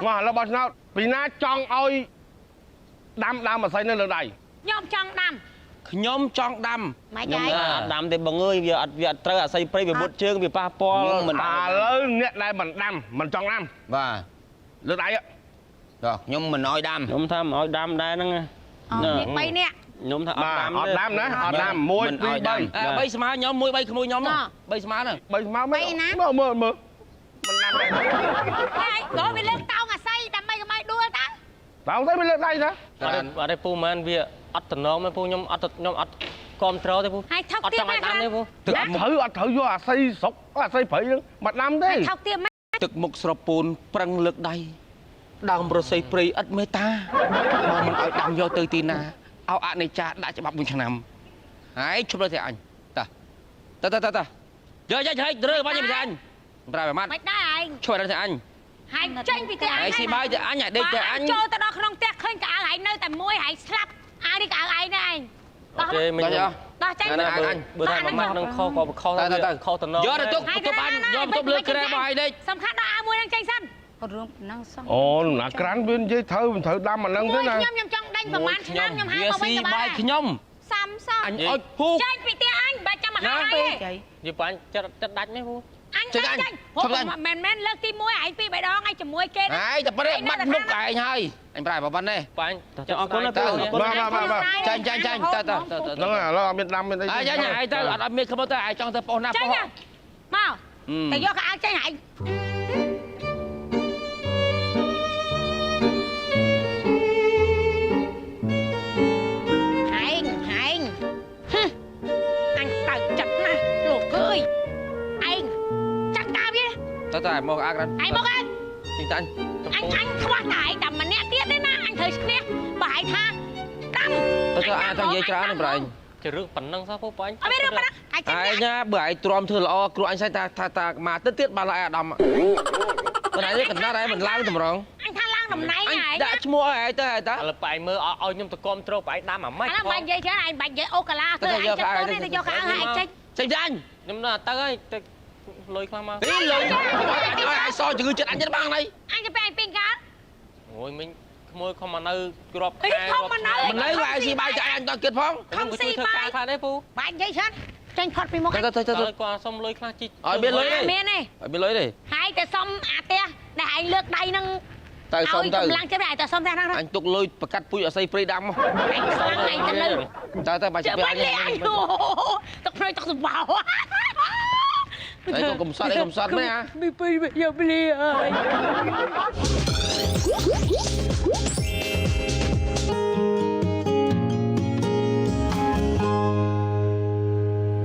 មកឥឡូវបោះឆ្នោតពីណាចង់ឲ្យដាំដើមម្សៅនៅលើដៃខ្ញុំចង់ដាំខ្ញុំចង់ដាំខ្ញុំអត់ដាំទេបងអើយវាអត់ត្រូវអាស័យព្រៃវាមុតជើងវាប៉ះពាល់មិនឥឡូវអ្នកដែលមិនដាំមិនចង់ដាំបាទលើដៃដល់ខ្ញុំមិនឲ្យដាំខ្ញុំថាមិនឲ្យដាំដែរហ្នឹងនេះ3នាក់ខ្ញុំថាអត់ដាំអត់ដាំណាអត់ដាំ1 2 3 3ស្មើខ្ញុំ1 3ក្មួយខ្ញុំ3ស្មើហ្នឹង3ស្មើមើលមើលមើលមិនដាំដែរហើយក៏វាលើកតោងអាស័យដើម្បីកុំឲ្យដួលតើតោងទៅវាលើកដៃតាអត់ទេពូមែនវាអត់តំណងទេពូខ្ញុំអត់គ្រប់ត្រូលទេពូអត់ចង់ឲ្យដាំទេពូទឹកត្រូវអត់ត្រូវយកអាស័យស្រុកអាស័យព្រៃហ្នឹងមកដាំទេទឹកមុខស្រពោនប្រឹងលើកដៃដើមរស័យព្រៃឥតមេត្តាមកមិនឲ្យដាំយកទៅទីណាឲ្យអនិច្ចាដាក់ច្បាប់មួយឆ្នាំហើយជប់លើតែអញតាតាតាតាយកយកឲ្យរើបាញ់ខ្ញុំអញប្រាប់ឲ្យម៉ាត់មិនដែរឯងជួយដល់តែអញហើយចេញពីផ្ទះអញហើយស៊ីបាយតែអញឲ្យដេកតែអញចូលទៅដល់ក្នុងផ្ទះឃើញកៅអៅឯងនៅតែមួយហើយស្លាប់អាវនេះកៅអៅឯងណាឯងដោះទេមិនដោះចេញបើថាមួយម៉ាត់នឹងខុសក៏ខុសទៅខុសតំណយកទៅទុកទុកបានយកទុកលើក្រែរបស់ឯងដេកសំខាន់ដល់អាវមួយនឹងចេញសិនគាត់រឿងប៉ុណ្ណឹងសោះអូណាក្រាន់វានិយាយត្រូវមិនត្រូវដាំអាហ្នឹងទេណាខ្ញុំចង់ដេញប្រហែលឆ្នាំខ្ញុំហៅមកវិញក៏បានបាយខ្ញុំសាំសោះអញអុចពូចេញពីផ្ទះអញបាច់ចាំមកហៅឯងនិយាយបាញ់ចិត្តដាច់មែនពូអញចេញព្រោះមិនមែនលើកទី1ឯង2 3ដងឯងជាមួយគេហើយតែប៉ុណ្ណេះបាត់មុខឯងហើយអញប្រែប៉ុណ្ណេះបាញ់អរគុណណាបាទបាទបាទចាញ់ចាញ់ចាញ់តើតើហ្នឹងឥឡូវអត់មានដាំមានអីចាញ់ឯងទៅអត់មានខំទៅឯងចង់ទៅប៉ុស្ណាប៉ុស្មកតែយកកៅអៅចេញឯងតើតើមកអាក្រាន់ឯងមកអើទីតាញ់អញខ្វះតែឯងតែម្នាក់ទៀតទេណាអញត្រូវឈ្នះបើឯងថាដាំតើតើអាចនិយាយច្រើនទេប្រឯងជារឿងប៉ុណ្ណឹងសោះពូបងអត់មានរឿងប៉ុណ្ណឹងឯងចេះឯងណាបើឯងទ្រាំធ្វើល្អគ្រូអញស្អីថាថាមកទៅទៀតបានឡើយអាដាមប៉ុន្តែនេះកណ្ដាលឯងមិនឡើងតម្រងអញថាឡើងតំណែងឯងដាក់ឈ្មោះឲ្យឯងទៅឯងតាឥឡូវបែងមើលឲ្យខ្ញុំទៅគាំទ្របែងដាំអាម៉េចឥឡូវបាញ់និយាយច្រើនឯងបាញ់និយាយអូកាឡាទៅឯងចិត្តទៅនេះទៅយកកៅអៅឯងចេញចេញចាញ់ខ្ញុំនៅទៅហើយទៅលុយខ្លះមកអីលុយឲ្យឯងសជំងឺចិត្តអញចិត្តបាំងណៃអញទៅពេលឯងពីងកាលអូយមិញក្មួយខំមកនៅក្របខែខំមកនៅមិននៅឯងស៊ីបាយចាយអញតគិតផងខំស៊ីបាយខ្លះទេពូបាញ់និយាយច្រើនចេញផុតពីមុខទៅទៅទៅគាត់សុំលុយខ្លះជីឲ្យមានលុយទេមានទេឲ្យមានលុយទេហើយតែសុំអាផ្ទះដែលឯងលើកដៃនឹងទៅសុំទៅកម្លាំងចិត្តឯងទៅសុំផ្ទះហ្នឹងអញទុកលុយប្រកាត់ពុយអស័យព្រៃដាំមកឯងខ្លាំងឯងទៅនៅទៅទៅបាច់ទៅអញទឹកព្រៃទឹកសម្បោអីកុំសត់អីកុំសត់មែនអាមីពីយកព្លាអើយ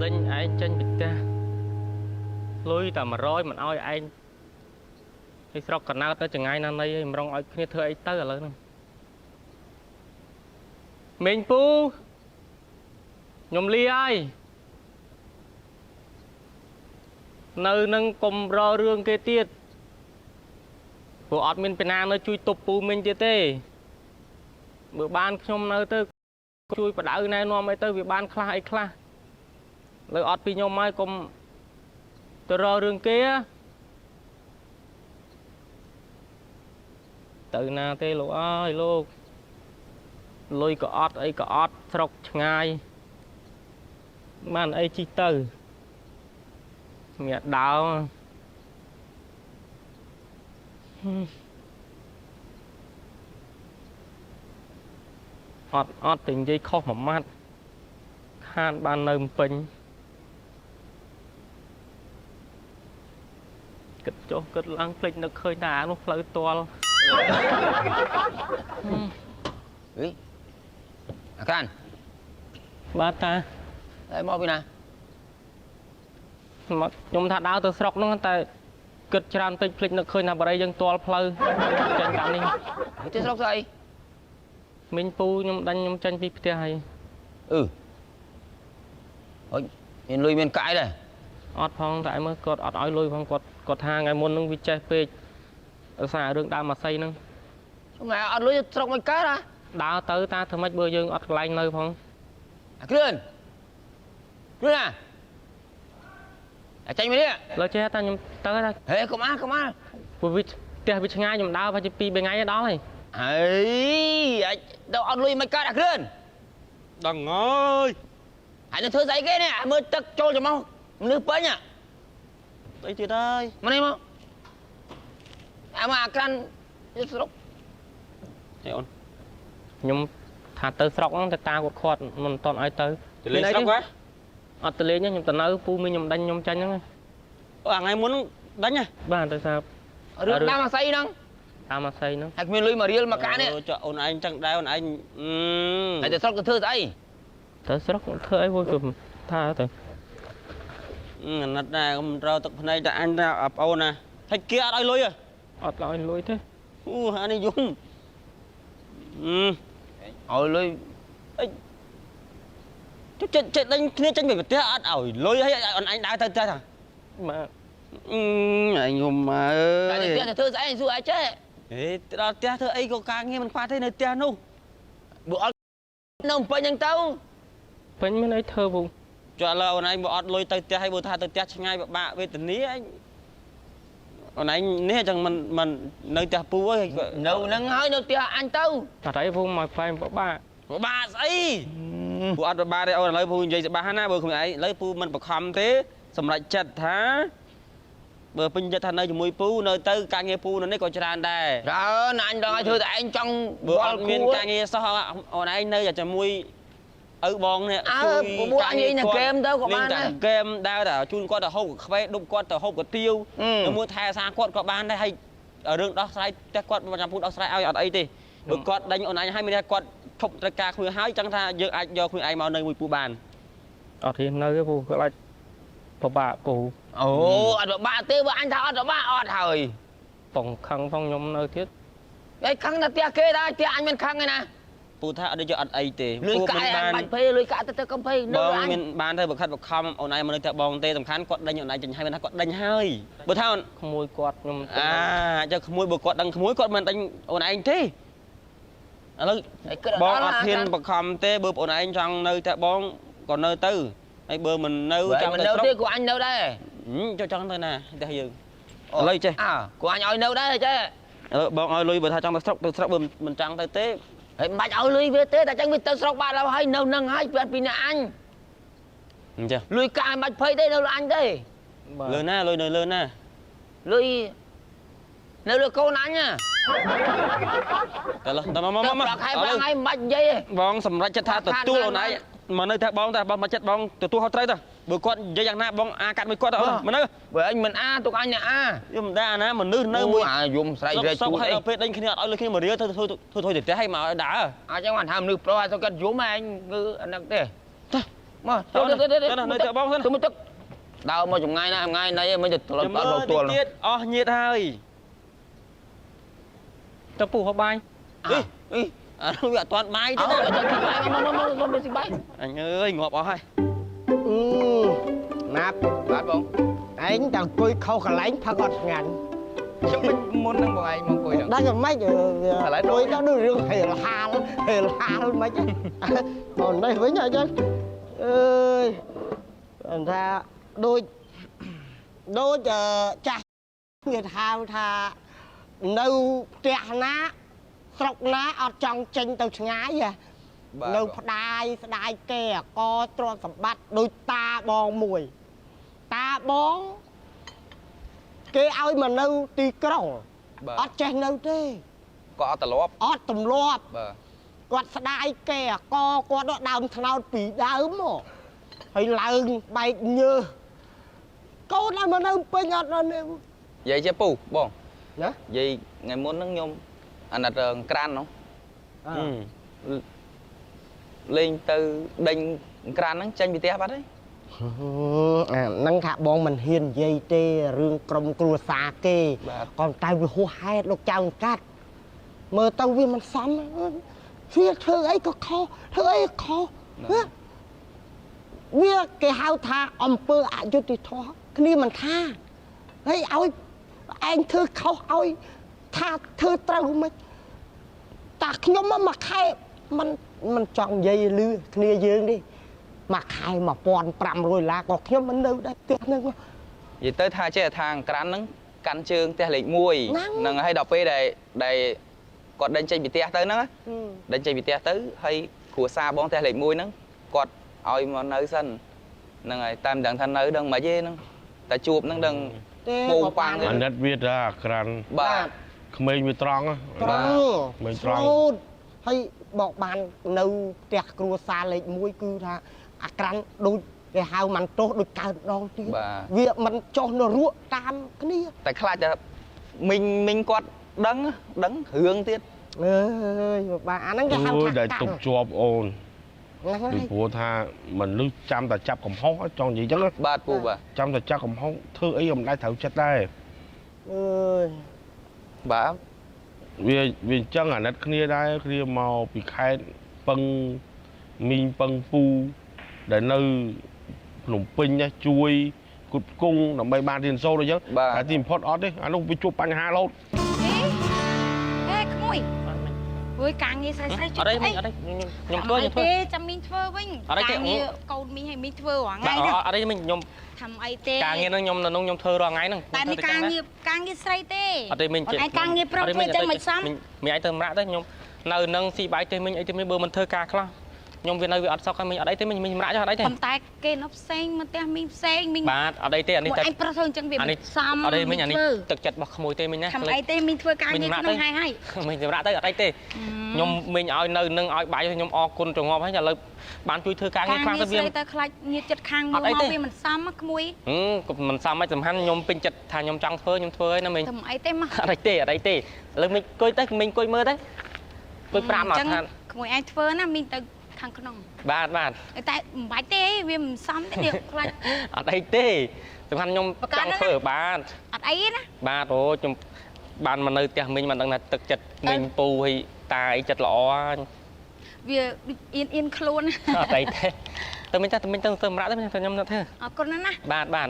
ដេញឯងចេញពីផ្ទះលុយតែ100មិនឲ្យឯងហើយស្រុកកណើតទៅចងាយណាស់ណីហើយម្រងឲ្យគ្នាធ្វើអីទៅឥឡូវហ្នឹងមេងពូខ្ញុំលីហើយនៅនឹងកុំររឿងគេទៀតព្រោះអត់មានពីណានៅជួយទប់ពូមិញទៀតទេបើបានខ្ញុំនៅទៅជួយបដៅណែនាំអីទៅវាបានខ្លះអីខ្លះលើអត់ពីខ្ញុំហើយកុំទៅររឿងគេទៅណាទេលោកអើយលោកលុយក៏អត់អីក៏អត់ស្រុកឆ្ងាយបានអីជីទៅមានដើមអត់តែនិយាយខុសមួយម៉ាត់ខានបាននៅពេញគិតចុះគិតឡើងភ្លេចនឹកឃើញថាអានោះផ្លូវតលអីអាក្រាន់បាទតាតែមកពីណាមកខ្ញុំថាដើរទៅស្រុកនោះតែគិតច្រើនពេកភ្លេចនឹកឃើញថាបរិយយើងតលផ្លូវចេញតាមនេះទៅស្រុកស្អីមិញពូខ្ញុំដាញ់ខ្ញុំចេញពីផ្ទះហើយអឺអូយមានលុយមានកាយដែរអត់ផងតែមើលគាត់អត់ឲ្យលុយផងគាត់ថាថ្ងៃមុននឹងវាចេះពេកដោយសាររឿងដើមអាស័យហ្នឹងថ្ងៃអត់លុយស្រុកមិនកើតហ៎ដើរទៅតាធ្វើម៉េចបើយើងអត់កន្លែងនៅផងអាគ្រឿនគ្រឿនអាចេញមកនេះលើចេះតាខ្ញុំទៅតាហេកុំអាកុំអា ពូវិ ផ្ទះវាឆ្ងាយខ្ញុំដើរប្រហែលជា2 3ថ្ងៃដល់ហើយ ហើយទៅអត់លុយមិនកើតអាគ្រឿនដឹងហើយហើយនឹងធ្វើស្អីគេនេះមើលទឹកចូលច្រមុះមនុស្សពេញអីទៀតហើយមកនេះមកអាមកអាក្រាន់ស្រុកហេអូនខ្ញុំថាទៅស្រុកហ្នឹងតែតាគាត់ខាត់មិនតន់ឲ្យទៅទៅលេងស្រុកហ៎អត់ទៅលេងខ្ញុំទៅនៅពូមីខ្ញុំដេញខ្ញុំចាញ់ហ្នឹងអូអាថ្ងៃមុនដេញហ៎បាទទៅថារឿងតាមអាស័យហ្នឹងតាមអាស័យហ្នឹងហើយគ្មានលុយមករៀលមកកានេះចុះអូនឯងចឹងដែរអូនឯងហើយទៅស្រុកទៅធ្វើស្អីទៅស្រុកធ្វើអីវិញថាទៅអាណិតដែរកុំត្រូវទឹកភ្នែកតែអញតែប្អូនណាហើយគេអត់ឲ្យលុយហ៎អត់ឲ្យលុយទេអូអានេះយំឲ្យលុយអីចិត្តចិត្តដេញគ្នាចេញពីប្រទេសអត់ឲ្យលុយហើយអូនឯងដើរទៅផ្ទះថាបាទអញយំអើយតែផ្ទះទៅធ្វើស្អីសួរអីចេះហេដល់ផ្ទះធ្វើអីក៏ការងារមិនខ្វះទេនៅផ្ទះនោះបើអត់នៅពេញហ្នឹងទៅពេញមានអីធ្វើពូចុះឥឡូវអូនឯងបើអត់លុយទៅផ្ទះហើយបើថាទៅផ្ទះឆ្ងាយពិបាកវេទនាអញអូនឯងនេះអញ្ចឹងមិននៅផ្ទះពូហើយនៅហ្នឹងហើយនៅផ្ទះអញទៅអត់អីពូមកផ្លែពិបាកពិបាកស្អីពូអត់ពិបាកទេអូនឥឡូវពូនិយាយច្បាស់ណាបើខ្លួនឯងឥឡូវពូមិនបខំទេសម្រាប់ចិត្តថាបើពេញចិត្តថានៅជាមួយពូនៅទៅការងារពូនៅនេះក៏ច្រើនដែរច្រើនអញដល់ឲ្យធ្វើតែឯងចង់បើអត់មានការងារសោះអូនឯងនៅតែជាមួយឪបងនេះជួយការងារហ្គេមទៅក៏បានដែរហ្គេមដើរតែជូនគាត់ទៅហូបកាហ្វេដប់គាត់ទៅហូបកាទៀវនៅមួយថែអាសាគាត់ក៏បានដែរហើយរឿងដោះស្រាយផ្ទះគាត់ចាំពូដោះស្រាយឲ្យអត់អីទេបើគាត់ដេញអូនឯងឲ្យមានថាគាត់ឈប់ត្រូវការគ្នាហើយចឹងថាយើងអាចយកគ្នាឯងមកនៅមួយពូបានអត់ហ៊ាននៅទេពូគាត់អាចពិបាកពូអូអត់ពិបាកទេបើអញថាអត់ពិបាកអត់ហើយបងខឹងផងខ្ញុំនៅទៀតអីខឹងតែផ្ទះគេដែរផ្ទះអញមិនខឹងឯណាពូថាអត់ដូចអត់អីទេលុយកាក់អញបាច់ភ័យលុយកាក់ទៅកំភៃនៅអញមានបានទៅបើខិតបើខំអូនឯងមកនៅតែបងទេសំខាន់គាត់ដេញអូនឯងចេញហើយមិនថាគាត់ដេញហើយបើថាក្មួយគាត់ខ្ញុំអាចើក្មួយបើគាត់ដឹងក្មួយគាត់មិនដេញអូនឯងទេឥឡូវបងអត់ហ៊ានបខំទេបើអូនឯងចង់នៅតែបងក៏នៅទៅហើយបើមិននៅចង់ទៅស្រុកទេក៏អញនៅដែរចង់ទៅណាផ្ទះយើងឥឡូវចេះក៏អញឲ្យនៅដែរចេះឥឡូវបងឲ្យលុយបើថាចង់ទៅស្រុកទៅស្រុកបើមិនចង់ទៅទេហើយមិនបាច់ឲ្យលុយវាទេតែចឹងវាទៅស្រុកបាត់ហើយនៅនឹងហើយពីអ្នកអញអញ្ចឹងលុយកាក់មិនបាច់ភ័យទេនៅលើអញទេលើណាលុយនៅលើណាលុយនៅលើកូនអញណាតើតើមកមកមកខែប្រាំថ្ងៃមិនបាច់និយាយទេបងសម្រេចចិត្តថាទទួលអូនឯងមកនៅតែបងតែបងមកចិត្តបងទទួលខុសត្រូវទៅបើគាត់និយាយយ៉ាងណាបងអាកាត់មួយគាត់ទៅមកនៅបើអញមិនអាទុកអញអ្នកអាយំមិនដែរអាណាមនុស្សនៅមួយអាយំស្រែករែកជួលអីដល់ពេលដេញគ្នាអត់ឲ្យលុយគ្នាមករៀលទៅធ្វើធ្វើទៅផ្ទះឲ្យមកឲ្យដើរអញ្ចឹងបានថាមនុស្សប្រុសឲ្យទៅគាត់យំឯងគឺអាហ្នឹងទេមកទៅទៅនៅទៅបងសិនទៅទឹកដើរមកចម្ងាយណាចម្ងាយណីមិនទៅត្រឡប់ដល់ទួលទៀតអស់ញាតហើយទៅពូហូបបាយអីអានោះវាអត់ទាន់បាយទេណាមកមកមកបាយអញអើយងាប់អស់ហើយណាប់បាទបងឯងតែអង្គុយខុសកន្លែងផឹកអត់ឆ្ងាញ់ខ្ញុំមិនមុនហ្នឹងបងឯងមកអង្គុយហ្នឹងដឹងយ៉ាងម៉េចដូចទៅដូចរឿងហេលហាលហេលហាលមិនបងនេះវិញអញ្ចឹងអើយថាដូចដូចចាស់គេហៅថានៅផ្ទះណាស្រុកណាអត់ចង់ចេញទៅឆ្ងាយហ៎នៅផ្ដាយស្ដាយគេអកទ្រព្យសម្បត្តិដូចតាបងមួយតាបងគេឲ្យមកនៅទីក្រុងអត់ចេះនៅទេក៏អត់ទម្លាប់អត់ទម្លាប់គាត់ស្ដាយគេអកគាត់ដើមថ្នោតពីដើមមកហើយឡើងបែកញើសកូនឲ្យមកនៅពេញអត់នៅនិយាយជាពូបងណានិយាយថ្ងៃមុនហ្នឹងខ្ញុំអាណិតក្រាននោះលេងទៅដេញក្រានហ្នឹងចេញពីផ្ទះបាត់ហើយអាហ្នឹងថាបងមិនហ៊ាននិយាយទេរឿងក្រុមគ្រួសារគេក៏តែវាហួសហេតុលោកចៅកាត់មើលទៅវាមិនសមវាធ្វើអីក៏ខុសធ្វើអីខុសវាគេហៅថាអំពើអយុត្តិធម៌គ្នាមិនថាហើយឲ្យឯងធ្វើខុសឲ្យថាធ្វើត្រូវមិនតាខ្ញុំមកខែមិនចង់និយាយលឺគ្នាយើងនេះមួយខែ1500ដុល្លារក៏ខ្ញុំមិននៅដែរផ្ទះហ្នឹងនិយាយទៅថាចេះថាក្រានហ្នឹង កាន់ជើងផ្ទះលេខ1ហ្នឹងហើយដល់ពេលដែលគាត់ដេញចេញពីផ្ទះទៅហ្នឹងដេញចេញពីផ្ទះទៅហើយគ្រួសារបងផ្ទះលេខ1ហ្នឹងគាត់ឲ្យមកនៅសិនហ្នឹងហើយតែមិនដឹងថានៅដឹងមិនទេហ្នឹងតែជួបហ្នឹងដឹងពងប៉ាំងអាណិតវាថាក្រាន់បាទក្មេងវាត្រង់បាទក្មេងត្រង់ហើយបកបាននៅផ្ទះគ្រួសារលេខ1គឺថាអាក្រាន់ដូចគេហៅមិនទោសដូចកើតម្ដងទៀតវាមិនចុះនរកតាមគ្នាតែខ្លាចតែមីងគាត់ដឹងរឿងទៀតអើយបាទអាហ្នឹងគេហៅថាដែលទុកជាប់អូនពីព្រោះថាមនុស្សចាំតែចាប់កំហុសចង់និយាយចឹងបាទពូបាទចាំតែចាប់កំហុសធ្វើអីក៏មិនដែរត្រូវចិត្តដែរអើយបាទវាអញ្ចឹងអាណិតគ្នាដែរគ្នាមកពីខេត្តពឹងមីងពឹងពូដែលនៅភ្នំពេញជួយគុតគង់ដើម្បីបានរៀនសូត្រអញ្ចឹងតែទីបំផុតអត់ទេអានោះវាជួបបញ្ហារហូត ហេក្មួយអើយការងារស្រីៗអត់ទេអត់ទេខ្ញុំធ្វើខ្ញុំធ្វើទេចាំមីងធ្វើវិញការងារកូនមីងឲ្យមីងធ្វើរាល់ថ្ងៃហ្នឹងអត់ទេមីងខ្ញុំធ្វើអីទេការងារហ្នឹងខ្ញុំនៅនោះខ្ញុំធ្វើរាល់ថ្ងៃហ្នឹងតែនេះការងារស្រីទេអត់ទេមីងឯងការងារប្រុសធ្វើចឹងមិនសមមីងឯងទៅសម្រាប់ទៅខ្ញុំនៅនឹងស៊ីបាយទេមីងអីទេមីងបើមិនធ្វើការខ្លះខ្ញុំវានៅវាអត់សុខហើយមីងអត់អីទេមីងមីងសម្រាប់ចុះអត់អីទេប៉ុន្តែគេនៅផ្សេងមកផ្ទះមីងផ្សេងមីងបាទអត់អីទេអានេះតែឯងប្រុសធ្វើអញ្ចឹងវាមិនសមអត់ទេមីងអានេះទឹកចិត្តរបស់ក្មួយទេមីងណាធ្វើអីទេមីងធ្វើការងារក្នុងហើយហើយមីងសម្រាប់ទៅអត់អីទេខ្ញុំមីងឲ្យនៅនឹងឲ្យបាយខ្ញុំអរគុណចងប់ហើយឥឡូវបានជួយធ្វើការងារខ្លះទៅវាទៅខ្លាចញាតិចិត្តខាងមើលមកវាមិនសមក្មួយមិនសមមិនសំខាន់ខ្ញុំពេញចិត្តថាខ្ញុំចង់ធ្វើខ្ញុំធ្វើហើយណាមីងធ្វើអីទេមកអត់អីទេអត់អីទេឥឡូវមីងអង្គុយទៅមីងអង្គុយមើលទៅអង្គុយប្រាប់មកថាក្មួយឯងធ្វើណាមីងទៅខាងក្នុងបាទបាទតែមិនបាច់ទេវាមិនសមទេនេះខ្លាចអត់អីទេសំខាន់ខ្ញុំចង់ធ្វើបាទអត់អីណាបាទអូខ្ញុំបានមកនៅផ្ទះមីងមិនដឹងថាទឹកចិត្តមីងពូហើយតាអីចិត្តល្អវាអៀនអៀនខ្លួនអត់អីទេទៅមីងទៅមីងទៅសម្រាប់ទៅខ្ញុំនៅធ្វើអរគុណណាស់ណាបាទបាទ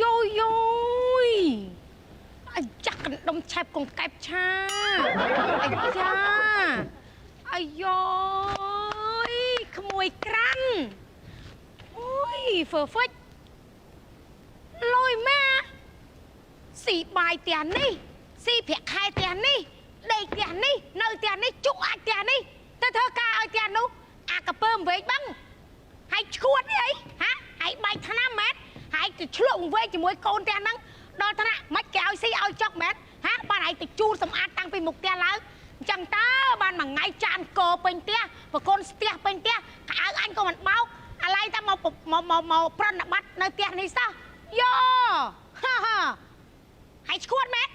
យោយយអាចាក់កណ្ដុំឆែបកុំកែបឆាអាចាអាយយក្មួយក្រាន់អូយហ្វឺហ្វិចលុយម៉ាស៊ីបាយផ្ទះនេះស៊ីប្រាក់ខែផ្ទះនេះដេកផ្ទះនេះនៅផ្ទះនេះជក់អាចផ្ទះនេះទៅធ្វើការឲ្យផ្ទះនោះអាកពើវែកបងហើយឈួតនេះអីហាហើយបែកថ្នាំមែនហើយទៅឆ្លក់វែកជាមួយកូនផ្ទះហ្នឹងដល់ថ្នាក់មិនគេឲ្យស៊ីឲ្យចុកមែនហាបានហើយទៅជូតសម្អាតតាំងពីមុខផ្ទះឡើងអញ្ចឹងតើបានមួយថ្ងៃចានកពេញផ្ទះប្រកូនស្ទះពេញផ្ទះខៅអញក៏មិនបោកអាឡៃតែមកមកមកប្រណបត្តិនៅផ្ទះនេះសោះយោហាហាហើយឈួតមែន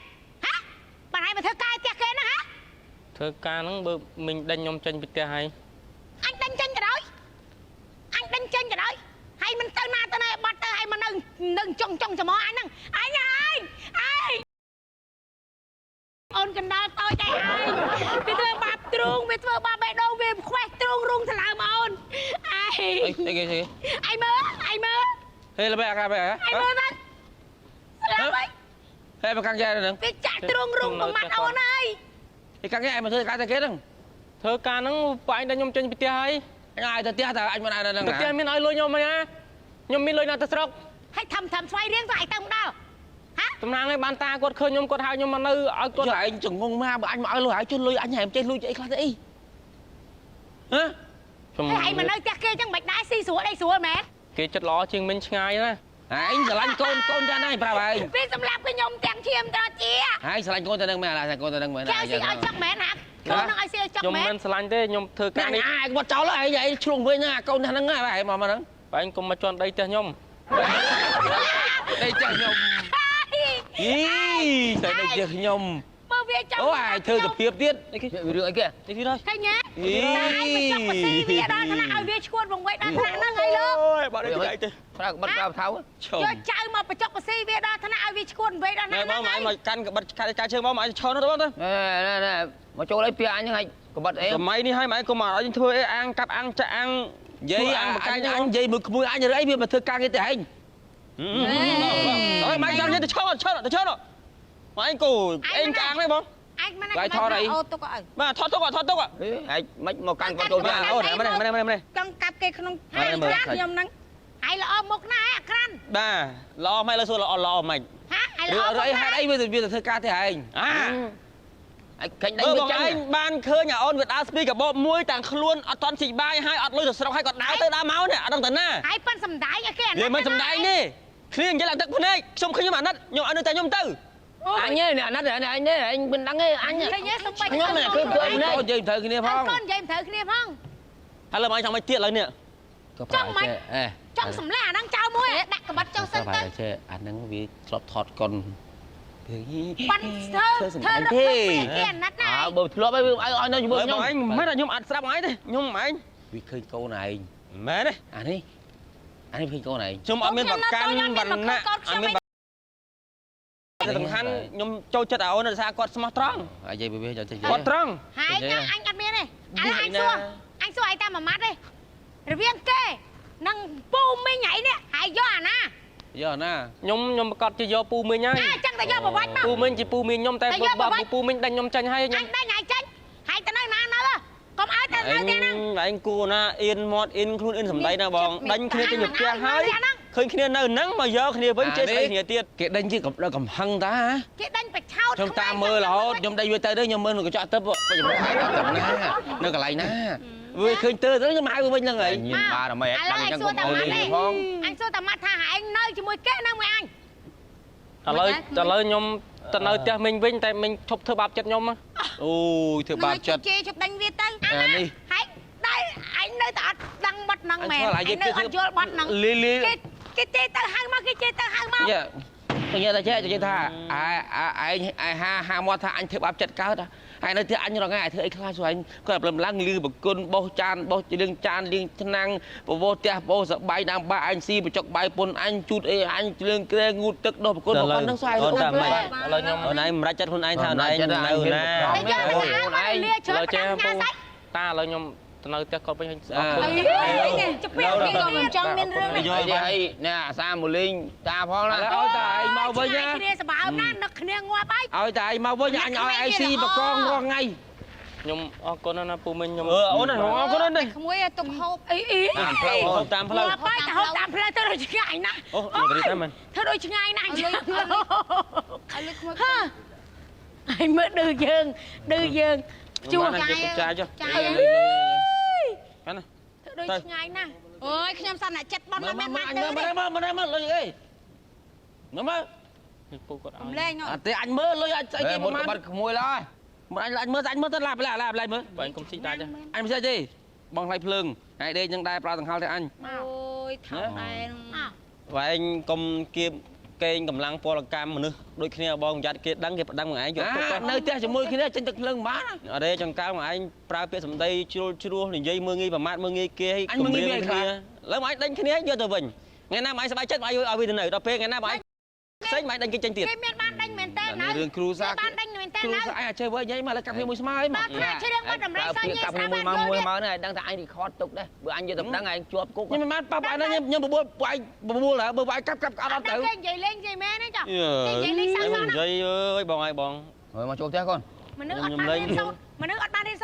ហាបានហើយមកធ្វើការផ្ទះគេណាហាធ្វើការហ្នឹងបើមីងដេញខ្ញុំចេញពីផ្ទះហើយអញដេញចេញក៏ដោយអញដេញចេញក៏ដោយហើយមិនទៅណាទៅណីបាត់ទៅហើយមកនៅនឹងចុងចុងច្រមុះអញហ្នឹងអញឯងឯងអូនកណ្ដាលតូចដែរឯងវាធ្វើបាបទ្រូងវាធ្វើបាបបេះដូងវាខ្វេះទ្រូងរុងថ្លើមអូនឯង អីគេ ឯងមើលឯងមើល ហេល្បែអាកាបែ ឯងមើលទៅស្លាប់ហើយ ហេមកខាងយ៉ែហ្នឹង វាចាក់ទ្រូងរុងប្រមាត់អូនហើយ ឯខាងយ៉ែមកធ្វើការតែគេហ្នឹង ធ្វើការហ្នឹងបែងដល់ខ្ញុំចេញពីផ្ទះហើយ អញឲ្យទៅផ្ទះតែអញមិនឲ្យនៅហ្នឹង ផ្ទះមានឲ្យលុយខ្ញុំណាខ្ញុំមានលុយណាទៅស្រុក ហើយធ្វើធ្វើស្វ័យរៀងទៅឯងទៅមិនដល់ហា តំណាងឲ្យបានតាគាត់ឃើញខ្ញុំគាត់ហៅខ្ញុំមកនៅឲ្យគាត់ ឯងចងងមកបើអញមកឲ្យលុយឲ្យជលុយអញហែមចេះលុយអីខ្លះទៅអីហ៎ ហើយឯងមកនៅផ្ទះគេចឹងមិនដែរស៊ីស្រួលអីស្រួលមែន គេចិត្តល្អជាងមិញឆ្ងាយណា ឯងស្រឡាញ់កូនកូនចាស់ណាស់ប្រាប់ឯង វាសម្រាប់ខ្ញុំទាំងឈាមត្រជា ហើយស្រឡាញ់កូនទៅនឹងមែនហើយកូនទៅនឹងមែន គេឲ្យស៊ីឲ្យចុកមែនហាកូននឹងឲ្យស៊ីឲ្យចុកមែន ខ្ញុំមិនស្រឡាញ់ទេខ្ញុំធ្វើការនេះ ឯងបាត់ចោលឯងឯងឆ្លងវិញណាកូនហ្នឹងឯងមកហ្នឹង បែងកុំមកជន់ដីផ្ទះខ្ញុំ ដីផ្ទះខ្ញុំអីស្អីដីផ្ទះខ្ញុំ មើលវាចង់ អូឯងធ្វើសភាពទៀតរឿងអីគេ នេះទៀតហើយ ឃើញទេតែឯងមកចង់មកស៊ីវាដល់ថ្នាក់ឲ្យវាឈួតវង្វេងដល់ថ្នាក់ហ្នឹងហើយលោក អូយបាត់អីគេទេ ប្រើក្បិតប្រើថៅ យកចៅមកបញ្ចុកបស៊ីវាដល់ថ្នាក់ឲ្យវាឈួតវង្វេងដល់ថ្នាក់ ហ្នឹងបងមកកាន់ក្បិតកាជើងបងមកឲ្យឈរនោះបងទៅ ណែណែមកចូលអីពីអញហ្នឹងឲ្យក្បិតអី សម័យនេះហើយម៉ែកុំមកឲ្យធ្វើអីអាងកាប់អាងចាក់អាង និយាយអាងអញនិយាយមួយក្មួយអញឬអីវាមកធ្វើការងារទៅឯង អើយម៉ែចង់និយាយទៅឆោតឆោតទៅឆោតម៉ែឯងគូឯងកាងទេបង ឯងមិនថតអីអូទុកអី បាទថតទុកថតទុក ឯងមិនមកកាន់គាត់ចូល បាទអូនម្នេះម្នេះម្នេះ ចង់កាប់គេក្នុងខ្ញុំហ្នឹងឯងល្អមុខណាស់អាក្រាន់ បាទល្អមិនលើសួរល្អល្អមិន ហាឯងល្អ អីហេតុអីវាទៅធ្វើការទេឯង អា ឯងកាញ់ដេញវាចឹង ឯងបានឃើញអាអូនវាដើរស្ពីកបោមួយតាំងខ្លួនអត់តន់ជីបាយហើយអត់លុយទៅស្រុកហើយគាត់ដើរទៅដើរមកនេះអត់ដឹងទៅណា ហើយប៉ិនសំដែងឲ្យគេអាណិត វាមិនសំដែងទេគ្នានិយាយឡើងទឹកភ្នែកខ្ញុំឃើញខ្ញុំអាណិតខ្ញុំឲ្យនៅតែខ្ញុំទៅ អញទេអាណិតអញទេអញមិនដឹងទេអញ ឃើញទេសំបី ខ្ញុំមិនឃើញភ្នែក និយាយត្រូវគ្នាផង កូននិយាយត្រូវគ្នាផង ហើយលើមកចង់មិនទៀតឡើយនេះ ចង់មិនចង់សម្លាអាហ្នឹងចោលមួយដាក់ក្បិតចុះសិនទៅ ចេះអាហ្នឹងវាធ្លាប់ថតកុន ប៉ិនធ្វើធ្វើរកគេអាណិតណា អើបើធ្លាប់ហើយវាឲ្យនៅជាមួយខ្ញុំ ឯងមិនខ្ញុំអត់ស្រាប់ឯងទេខ្ញុំឯង វាឃើញកូនឯង មែនទេ អានេះអានេះឃើញកូនឯង ខ្ញុំអត់មានប្រកាន់វណ្ណៈអត់មានសំខាន់ខ្ញុំចូលចិត្តអាអូនដោយសារគាត់ស្មោះត្រង់ អាយាយវាចូលចិត្ត គាត់ត្រង់ ហើយណាអញអត់មានទេឥឡូវអញសួរអញសួរឯងតែមួយម៉ាត់ទេរវាងគេនិងពូមីងឯងនេះហើយយកអាណា យកអាណា ខ្ញុំប្រកាសជាយកពូមីងហើយ អញ្ចឹងតែយកប្រវត្តិមក ពូមីងជាពូមីងខ្ញុំតែបើពូមីងដេញខ្ញុំចាញ់ហើយ ខ្ញុំដេញឯងចាញ់ហើយទៅនៅណានៅកុំឲ្យទៅនៅទៀតហ្នឹង ឯងគួរណាអៀនមាត់អៀនខ្លួនអៀនសំដីណាបងដេញគ្នាចេញពីផ្ទះហើយឃើញគ្នានៅហ្នឹងមកយកគ្នាវិញចេះស្អីគ្នាទៀត គេដេញជាកំហឹងតា គេដេញបឆោត ខ្ញុំតាមមើលរហូតខ្ញុំដេញវាទៅទៅខ្ញុំមើលកញ្ចក់ទឹកបច្ចុប្បន្នឯងដល់ណានៅកន្លែងណាវាឃើញទៅទៅខ្ញុំហៅវាវិញហ្នឹងហើយ ញៀនបាទដើម្បីឲ្យដឹងអញ្ចឹងកុំឲ្យលេងផង អញសួរតាម៉ាត់ថាឯងនៅជាមួយគេនៅមួយអញ ឥឡូវខ្ញុំទៅនៅផ្ទះមីងវិញតែមីងឈប់ធ្វើបាបចិត្តខ្ញុំ អូយធ្វើបាបចិត្ត ជេរឈប់ដេញវាទៅនេះហើយតែឯងនៅតែអត់ដឹងបាត់ហ្នឹងមែនឯងនៅអត់យល់បាត់ហ្នឹង លីលី គេជេរទៅហៅមកគេជេរទៅហៅមក ខ្ញុំនិយាយតែចេះនិយាយថាឯងឯងហាមាត់ថាអញធ្វើបាបចិត្តកើតហើយនៅផ្ទះអញរងថ្ងៃឯងធ្វើអីខ្លះសួរឯងគាត់ព្រលឹមឡើងលឺបង្គន់បោះចានបោះលាងចានលាងឆ្នាំងបបោះផ្ទះបោះសបាយដើមបាអញស៊ីបញ្ចុកបាយពុនអញជូតអីអញលាងក្រែងូតទឹកដោះបង្គន់បង្គន់ហ្នឹងសួរឯង អូនតែមិនឥឡូវខ្ញុំអូនឯងមិនរច់ចិត្តខ្លួនឯងថាអូនឯងនៅណា តែយកទៅខ្លួនឯងលាច្រើន ចេះពូតាឥឡូវខ្ញុំទៅនៅផ្ទះគាត់វិញហើយ អរគុណជពីគេក៏មិនចង់មានរឿង នេះហើយនេះអាសាមូលីងតាផងណា ឲ្យតាឯងមកវិញណា គ្នាសបើមណានឹកគ្នាងាប់ហើយ ឲ្យតាឯងមកវិញអញឲ្យឯងស៊ីបកងរាល់ថ្ងៃ ខ្ញុំអរគុណណាពូមីងខ្ញុំ អូនអរគុណណា ក្មួយទុកហូប អីអី តាមផ្លូវហូបតាមផ្លូវ ងាប់ហើយទៅហូបតាមផ្លូវធ្វើដូចឆ្ងាយណាស់ អូនេះទៅមែន ធ្វើដូចឆ្ងាយណាស់ ឲ្យលុយក្មួយ ហើយមើលឌឺយើងឌឺយើងជួ ចាយចាយចុះ ចាយ ណា ធ្វើដូចឆ្ងាយណាស់ អូយខ្ញុំសន្និចិត្តបន់មិនបាន មើលមើលមើលមើលលុយអីមើលមើល ពូគាត់ឲ្យ លេង អត់ទេអញមើលលុយអញស្អីគេ មុនបាត់ក្មួយឡើយ មើលអញអញមើលអញមើលទៅឡាប់ឡាឡាឡាមើល បើកុំស៊ីដាច់ អញមិនស៊ីទេបងថ្លៃភ្លើងហើយដេកនឹងដែរប្រើដង្ហល់ទេអញ អូយថោកដែរ វែងកុំគៀបកេងកម្លាំងពលកម្មមនុស្សដូចគ្នាបងប្រយ័ត្នគេដឹងគេប្តឹងមកឯងយកទុក នៅផ្ទះជាមួយគ្នាចេញទឹកភ្លើងបាន អត់ទេចង្កើមកឯងប្រើពាក្យសម្ដីជ្រុលជ្រោះនិយាយមើងងាយប្រមាថមើងងាយគេឲ្យគំរាមគ្នាឡើយមកឯងដេញគ្នាយកទៅវិញថ្ងៃណាមកឯងសប្បាយចិត្តមកឯងឲ្យវាទៅនៅដល់ពេលថ្ងៃណាមកឯងផ្សេងមកឯងដេញគេចេញទៀត គេមានបានដេញមែនតើនៅ រឿងគ្រូសា បានដេញមែនតើ គ្រូសាអញអាចចេះវិញមកលើកាប់គ្នាមួយស្មើអីមក បាទថាជ្រៀងបាត់តម្រៃសញ កាប់គ្នាមួយមកមួយមកនេះឯងដឹងថាអញរីខតទុកដែរបើអញយកទៅដឹងឯងជាប់គុក ខ្ញុំមិនបានប៉ាប់ឯងខ្ញុំបបួលពួកឯងបបួលហើយបើពួកឯងកាប់កាប់អត់ទៅ គេនិយាយលេងនិយាយមែនទេចាគេនិយាយលេងសាក់សោះ និយាយអើយបងឯងបង ហើយមកចូលផ្ទះកូន មនុស្សអត់បានរៀនសូត្រមនុស្សអត់បានរៀនសូត្រ